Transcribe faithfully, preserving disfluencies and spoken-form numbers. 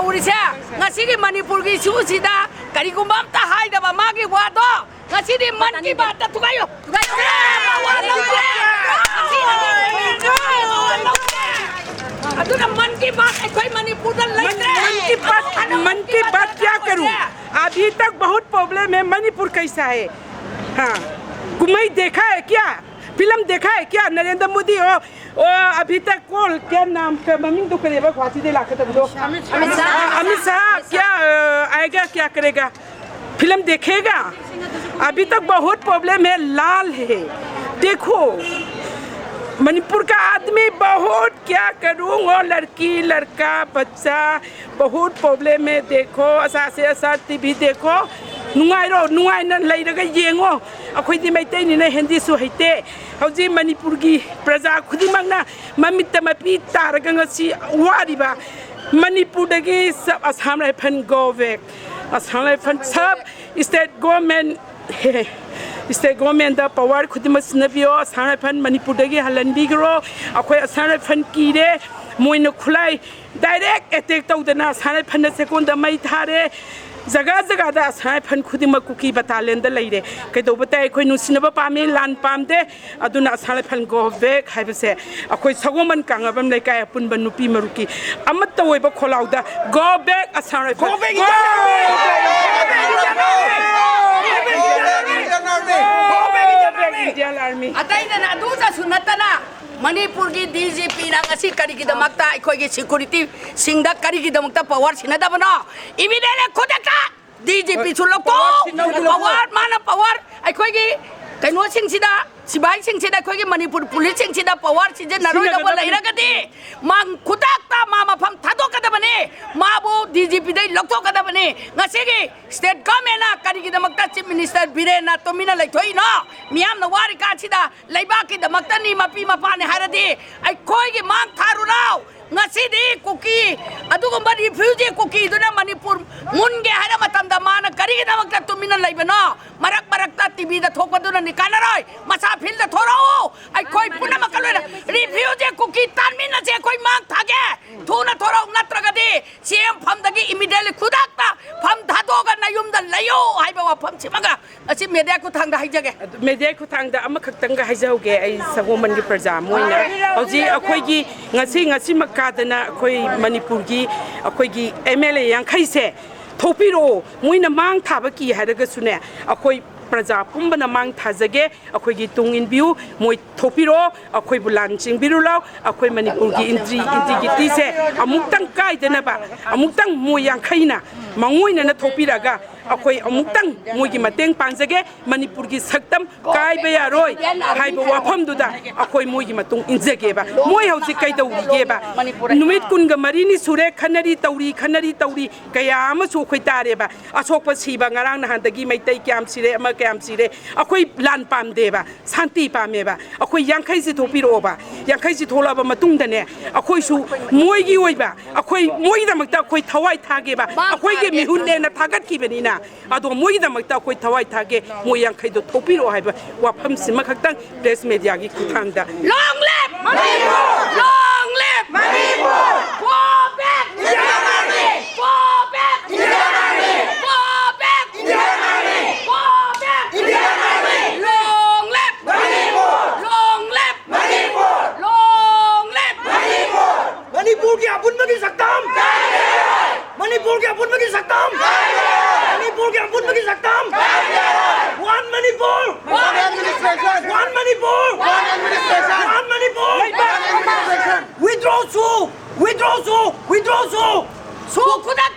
ꯄꯨꯔꯤꯁꯦ, ꯉꯁꯤꯒꯤ ꯃꯅꯤꯄꯨꯔꯒꯤ ꯏꯁꯨꯁꯤꯗ ꯀꯔꯤꯒꯨꯝꯕ ꯑꯝꯇ ꯍꯥꯏꯗꯕ ꯃꯥꯒꯤ ꯋꯥꯗꯣ, ꯉꯁꯤꯗꯤ ꯃꯟ ꯀꯤ ꯕꯥꯠꯇ ꯊꯨꯒꯥꯏꯌꯣ꯫ ꯊꯨꯒꯥꯏꯌꯣ꯫ ꯋꯥ ꯂꯧꯗꯦ꯫ ꯑꯗꯨꯅ ꯃꯟ ꯀꯤ ꯕꯥꯠ ꯑꯩꯈꯣꯏ ꯃꯅꯤꯄꯨꯔꯗ ꯂꯩꯇ꯭ꯔꯦ꯫ मन की बात, मन की बात क्या करूं? अभी तक बहुत प्रॉब्लम है। मणिपुर कैसा है? हाँ, कुमाई देखा है क्या? फिल्म देखा है क्या? नरेंद्र मोदी, ओ, ओ, अभी तक कौन, क्या नाम का, मम्मी तो करे, बस वाची दे लाके तब दो। अमित शाह। अमित शाह क्या, अ, आएगा, क्या करेगा? फिल्म देखेगा? अभी तक बहुत प्रॉब्लम है, लाल है। देखो, मणिपुर का आदमी बहुत, क्या करूं, वो लड़की, लड़का, बच्चा, बहुत प्रॉब्लम है। देखो, ऐसा से ऐसा टीवी देखो, नुंगाइरो, नुंगाइना ꯂꯩꯔꯒ ꯌꯦꯡꯉꯣ꯫ ꯑꯩꯈꯣꯏꯗꯤ ꯃꯩꯇꯩꯅꯤꯅ ꯍꯤꯟꯗꯤꯁꯨ ꯍꯩꯇꯦ꯫ ꯍꯧꯖꯤꯛ ꯃꯅꯤꯄꯨꯔꯒꯤ ꯄ꯭ꯔꯖꯥ ꯈꯨꯗꯤꯡꯃꯛꯅ ꯃꯃꯤꯠꯇ ꯃꯄꯤ ꯇꯥꯔꯒ ꯉꯁꯤ ꯋꯥꯔꯤꯕ ꯃꯅꯤꯄꯨꯔꯗꯒꯤ ꯁꯕ Assam rifle go back, Assam rifle ꯁꯕ ꯁ꯭ꯇꯦꯠ ꯒꯣꯔꯃꯦꯟ, ꯁ꯭ꯇꯦꯠ ꯒꯣꯔꯃꯦꯟꯗ ꯄꯋꯥꯔ ꯈꯨꯗꯤꯡꯃꯛ ꯁꯤꯟꯅꯕꯤꯌꯣ꯫ ꯑꯁꯥꯝ ꯔꯥꯏꯐꯜ ꯃꯅꯤꯄꯨꯔꯗꯒꯤ ꯍꯜꯍꯟꯕꯤꯈ꯭ꯔꯣ꯫ ꯑꯩꯈꯣꯏ ꯑꯁꯥꯝ ꯔꯥꯏꯐꯜ ꯀꯤꯔꯦ꯫ ꯃꯣꯏꯅ ꯈꯨꯠꯂꯥꯏ ꯗꯥꯏꯔꯦꯛ ꯑꯦꯇꯦꯛ ꯇꯧꯗꯅ ꯑꯁꯥꯝ ꯔꯥꯏꯐꯜꯅ ꯁꯦꯀꯣꯟꯗ ꯃꯩ ꯊꯥꯔꯦ꯫ ꯖꯒꯥ ꯖꯒꯥꯗ ꯑꯁꯥꯝ ꯔꯥꯏꯐꯜ ꯈꯨꯗꯤꯡꯃꯛ ꯀꯨꯀꯤ ꯕꯇꯥꯂꯤꯌꯟꯗ ꯂꯩꯔꯦ꯫ ꯀꯩꯗꯧꯕ ꯇꯥꯏ? ꯑꯩꯈꯣꯏ ꯅꯨꯡꯁꯤꯅꯕ ꯄꯥꯝꯃꯤ, ꯂꯥꯟ ꯄꯥꯝꯗꯦ꯫ ꯑꯗꯨꯅ ꯑꯁꯥꯝ ꯔꯥꯏꯐꯜ go back ꯍꯥꯏꯕꯁꯦ ꯑꯩꯈꯣꯏ ꯁꯒꯣꯜꯕꯟ ꯀꯥꯡꯉꯕꯝ ꯂꯩꯀꯥꯏ ꯑꯄꯨꯟꯕ ꯅꯨꯄꯤ ꯃꯔꯨꯞꯀꯤ ꯑꯃꯠꯇ ꯑꯣꯏꯕ ꯈꯣꯜꯂꯥꯎꯗ go back Assam rifle. Go back Indian Army! Go back Indian Army! Go back Indian Army! Indian Army! ꯑꯇꯩꯗꯅ ꯑꯗꯨꯗꯁꯨ ꯅꯠꯇꯅ ꯃꯅꯤꯄꯨꯔꯒꯤ ꯗꯤ ꯖꯤ ꯄꯤꯅ ꯉꯁꯤ ꯀꯔꯤꯒꯤꯗꯃꯛꯇ ꯑꯩꯈꯣꯏꯒꯤ ꯁꯦꯀ꯭ꯌꯨꯔꯤꯇꯤꯁꯤꯡꯗ ꯀꯔꯤꯒꯤꯗꯃꯛꯇ ꯄꯋꯥꯔ ꯁꯤꯟꯅꯗꯕꯅꯣ? ꯏꯃꯤꯗꯤꯌꯦꯠꯂꯤ ꯈꯨꯗꯛꯇ ꯗꯤ ꯖꯤ ꯄꯤꯁꯨ ꯂꯧꯊꯣꯛ꯫ ꯄꯋꯥꯔ ꯁꯤꯟꯅꯧ, ꯂꯧꯊꯣꯛ꯫ ꯄꯋꯥꯔ, ꯃꯥꯅ ꯄꯋꯥꯔ ꯑꯩꯈꯣꯏꯒꯤ ꯀꯩꯅꯣꯁꯤꯡꯁꯤꯗ, ꯁꯤꯐꯥꯏꯁꯤꯡꯁꯤꯗ, ꯑꯩꯈꯣꯏꯒꯤ ꯃꯅꯤꯄꯨꯔ ꯄꯨꯂꯤꯁꯁꯤꯡꯁꯤꯗ ꯄꯋꯥꯔ ꯁꯤꯖꯤꯟꯅꯔꯣꯏꯗꯧꯕ ꯁꯤꯖꯤꯟꯅꯒꯗꯕꯅꯤ꯫ ꯂꯩꯔꯒꯗꯤ ꯃꯥ ꯈꯨꯗꯛꯇ ꯃꯥ ꯃꯐꯝ ꯊꯥꯗꯣꯛꯀꯗꯕꯅꯤ꯫ ꯃꯥꯕꯨ ꯗꯤ ꯖꯤ ꯄꯤꯗꯩ ꯂꯧꯊꯣꯛꯀꯗꯕꯅꯤ꯫ ꯉꯁꯤꯒꯤ ꯁ꯭ꯇꯦꯠ ꯒꯚꯔꯟꯃꯦꯟꯅ ꯀꯔꯤꯒꯤꯗꯃꯛꯇ ꯆꯤꯐ ꯃꯤꯅꯤꯁꯇꯔ ꯕꯤꯔꯦꯟꯅ ꯇꯨꯃꯤꯟꯅ ꯂꯩꯊꯣꯛꯏꯅꯣ? ꯃꯤꯌꯥꯝꯅ ꯋꯥꯔꯤꯀꯥꯟꯁꯤꯗ ꯂꯩꯕꯥꯛꯀꯤꯗꯃꯛꯇꯅꯤ, ꯃꯄꯤ ꯃꯄꯥꯅꯤ ꯍꯥꯏꯔꯗꯤ ꯑꯩꯈꯣꯏꯒꯤ ꯃꯥꯡ ꯊꯥꯔꯨꯔꯣ꯫ ꯉꯁꯤꯗꯤ ꯀꯨꯀꯤ, ꯑꯗꯨꯒꯨꯝꯕ ꯔꯤꯐ꯭ꯌꯨꯖꯤ ꯀꯨꯀꯤꯗꯨꯅ ꯃꯅꯤꯄꯨꯔ ꯃꯨꯟꯒꯦ ꯍꯥꯏꯔ ꯃꯇꯝꯗ ꯃꯥꯅ ꯀꯔꯤꯒꯤꯗꯃꯛꯇ ꯇꯨꯃꯤꯟꯅ ꯂꯩꯕꯅꯣ? ꯃꯔꯛ ꯃꯔꯛꯇ ꯇꯤꯚꯤꯗ ꯊꯣꯛꯄꯗꯨꯅꯅꯤ ꯀꯥꯟꯅꯔꯣꯏ꯫ ꯃꯁꯥ ꯐꯤꯜꯗ ꯊꯣꯔꯛꯎ꯫ ꯑꯩꯈꯣꯏ ꯄꯨꯝꯅꯃꯛꯀ ꯂꯣꯏꯅ ꯔꯤꯐ꯭ꯌꯨꯖꯤ ꯀꯨꯀꯤ ꯇꯥꯟꯃꯤꯟꯅꯁꯦ꯫ ꯑꯩꯈꯣꯏ ꯃꯥꯡ ꯊꯥꯒꯦ꯫ ꯊꯨꯅ ꯊꯣꯔꯛꯎ, ꯅꯠꯇ꯭ꯔꯒꯗꯤ ꯁꯤ ꯑꯦꯝ ꯐꯝꯗ ꯏꯃꯤꯗꯦꯠꯂꯤ ꯈꯨꯗꯛꯇ ꯐꯝ ꯊꯥꯗꯣꯛꯑꯒ ꯅꯌꯨꯝꯗ ꯂꯩꯌꯣ ꯍꯥꯏꯕ ꯋꯥꯐꯝꯁꯤꯃꯒ ꯑꯁꯤ ꯃꯦꯗꯤꯌꯥ ꯈꯨꯠꯊꯥꯡꯗ ꯍꯥꯏꯖꯒꯦ꯫ ꯑꯗꯨ ꯃꯦꯗꯤꯌꯥ ꯈꯨꯠꯊꯥꯡꯗ ꯑꯃꯈꯛꯇꯪꯒ ꯍꯥꯏꯖꯍꯧꯒꯦ꯫ ꯑꯩ ꯁꯒꯣꯜꯕꯟꯒꯤ ꯄ꯭ꯔꯖꯥ ꯑꯃ ꯑꯣꯏꯅ ꯍꯧꯖꯤꯛ ꯑꯩꯈꯣꯏꯒꯤ ꯉꯁꯤ ꯉꯁꯤꯃꯛ ꯀꯥꯗꯅ ꯑꯩꯈꯣꯏ ꯃꯅꯤꯄꯨꯔꯒꯤ ꯑꯩꯈꯣꯏꯒꯤ ꯑꯦꯝ ꯑꯦꯜ ꯑꯦ ꯌꯥꯡꯈꯩꯁꯦ ꯊꯣꯛꯄꯤꯔꯛꯑꯣ꯫ ꯃꯣꯏꯅ ꯃꯥꯡ ꯊꯥꯕ ꯀꯤ ꯍꯥꯏꯔꯒꯁꯨꯅꯦ, ꯑꯩꯈꯣꯏ ꯄ꯭ꯔꯖꯥ ꯄꯨꯝꯕꯅ ꯃꯥꯡ ꯊꯥꯖꯒꯦ꯫ ꯑꯩꯈꯣꯏꯒꯤ ꯇꯨꯡ ꯏꯟꯕꯤꯌꯨ꯫ ꯃꯣꯏ ꯊꯣꯛꯄꯤꯔꯛꯑꯣ, ꯑꯩꯈꯣꯏꯕꯨ ꯂꯥꯟ ꯆꯦꯟꯕꯤꯔꯨ ꯂꯥꯎ꯫ ꯑꯩꯈꯣꯏ ꯃꯅꯤꯄꯨꯔꯒꯤ ꯏꯟꯇ꯭ꯔꯤ ꯏꯟꯇꯤꯒ꯭ꯔꯤꯇꯤꯁꯦ ꯑꯃꯨꯛꯇꯪ ꯀꯥꯏꯗꯅꯕ, ꯑꯃꯨꯛꯇꯪ ꯃꯣꯏ ꯌꯥꯡꯈꯩꯅ ꯃꯉꯣꯏꯅꯅ ꯊꯣꯛꯄꯤꯔꯛꯑꯒ ꯑꯩꯈꯣꯏ ꯑꯃꯨꯛꯇꯪ ꯃꯣꯏꯒꯤ ꯃꯇꯦꯡ ꯄꯥꯡꯖꯒꯦ꯫ ꯃꯅꯤꯄꯨꯔꯒꯤ ꯁꯛꯇꯝ ꯀꯥꯏꯕ ꯌꯥꯔꯣꯏ ꯍꯥꯏꯕ ꯋꯥꯐꯝꯗꯨꯗ ꯑꯩꯈꯣꯏ ꯃꯣꯏꯒꯤ ꯃꯇꯨꯡ ꯏꯟꯖꯒꯦꯕ꯫ ꯃꯣꯏ ꯍꯧꯖꯤꯛ ꯀꯩꯗꯧꯔꯤꯒꯦꯕ? ꯅꯨꯃꯤꯠ ꯀꯨꯟꯒ ꯃꯔꯤꯅꯤ ꯁꯨꯔꯦ, ꯈꯟꯅꯔꯤ ꯇꯧꯔꯤ, ꯈꯟꯅꯔꯤ ꯇꯧꯔꯤ, ꯀꯌꯥ ꯑꯃꯁꯨ ꯑꯩꯈꯣꯏ ꯇꯥꯔꯦꯕ꯫ ꯑꯁꯣꯛꯄ ꯁꯤꯕ ꯉꯔꯥꯡ ꯅꯍꯥꯟꯗꯒꯤ ꯃꯩꯇꯩ ꯀꯌꯥꯝ ꯁꯤꯔꯦ, ꯑꯃ ꯀꯌꯥꯝ ꯁꯤꯔꯦ꯫ ꯑꯩꯈꯣꯏ ꯂꯥꯟ ꯄꯥꯝꯗꯦꯕ, ꯁꯥꯟꯇꯤ ꯄꯥꯝꯃꯦꯕ꯫ ꯑꯩꯈꯣꯏ ꯌꯥꯡꯈꯩꯁꯤ ꯊꯣꯛꯄꯤꯔꯛꯑꯣꯕ꯫ ꯌꯥꯡꯈꯩꯁꯤ ꯊꯣꯛꯂꯛꯑꯕ ꯃꯇꯨꯡꯗꯅꯦ, ꯑꯩꯈꯣꯏꯁꯨ ꯃꯣꯏꯒꯤ ꯑꯣꯏꯕ, ꯑꯩꯈꯣꯏ ꯃꯣꯏꯒꯤꯗꯃꯛꯇ ꯑꯩꯈꯣꯏ ꯊꯋꯥꯏ ꯊꯥꯒꯦꯕ꯫ ꯑꯩꯈꯣꯏꯒꯤ ꯃꯤꯍꯨꯠꯅꯦꯅ ꯊꯥꯒꯠꯈꯤꯕꯅꯤꯅ, ꯑꯗꯣ ꯃꯣꯏꯒꯤꯗꯃꯛꯇ ꯑꯩꯈꯣꯏ ꯊꯋꯥꯏ ꯊꯥꯒꯦ, ꯃꯣꯏ ꯌꯥꯡꯈꯩꯗꯣ ꯊꯣꯛꯄꯤꯔꯛꯑꯣ ꯍꯥꯏꯕ ꯋꯥꯐꯝꯁꯤꯃ ꯈꯛꯇꯪ ꯄ꯭ꯔꯦꯁ ꯃꯦꯗꯤꯌꯥꯒꯤ ꯈꯨꯠꯊꯥꯡꯗ꯫ Long live Manipur! Long live Manipur! Go back! Indian Army! Go back! Indian Army! Go back! Indian Army! Go back! Indian Army! Long live Manipur! Long live Manipur! Long live Manipur! ꯃꯅꯤꯄꯨꯔꯒꯤ ꯑꯄꯨꯟꯕꯒꯤ ꯁꯛꯇꯝ! ꯃꯅꯤꯄꯨꯔꯒꯤ ꯑꯄꯨꯟꯕꯒꯤ ꯁꯛꯇꯝ! ꯃꯅꯤꯄꯨꯔꯒꯤ ꯑꯄꯨꯟꯕꯒꯤ ꯁꯛꯇꯝ! One Manipur! One administration! One Manipur! One administration! One Manipur! One administration! Withdraw ꯁꯨ! Withdraw ꯁꯨ! Withdraw ꯁꯨ! ꯁꯨ ꯈꯨꯗꯛ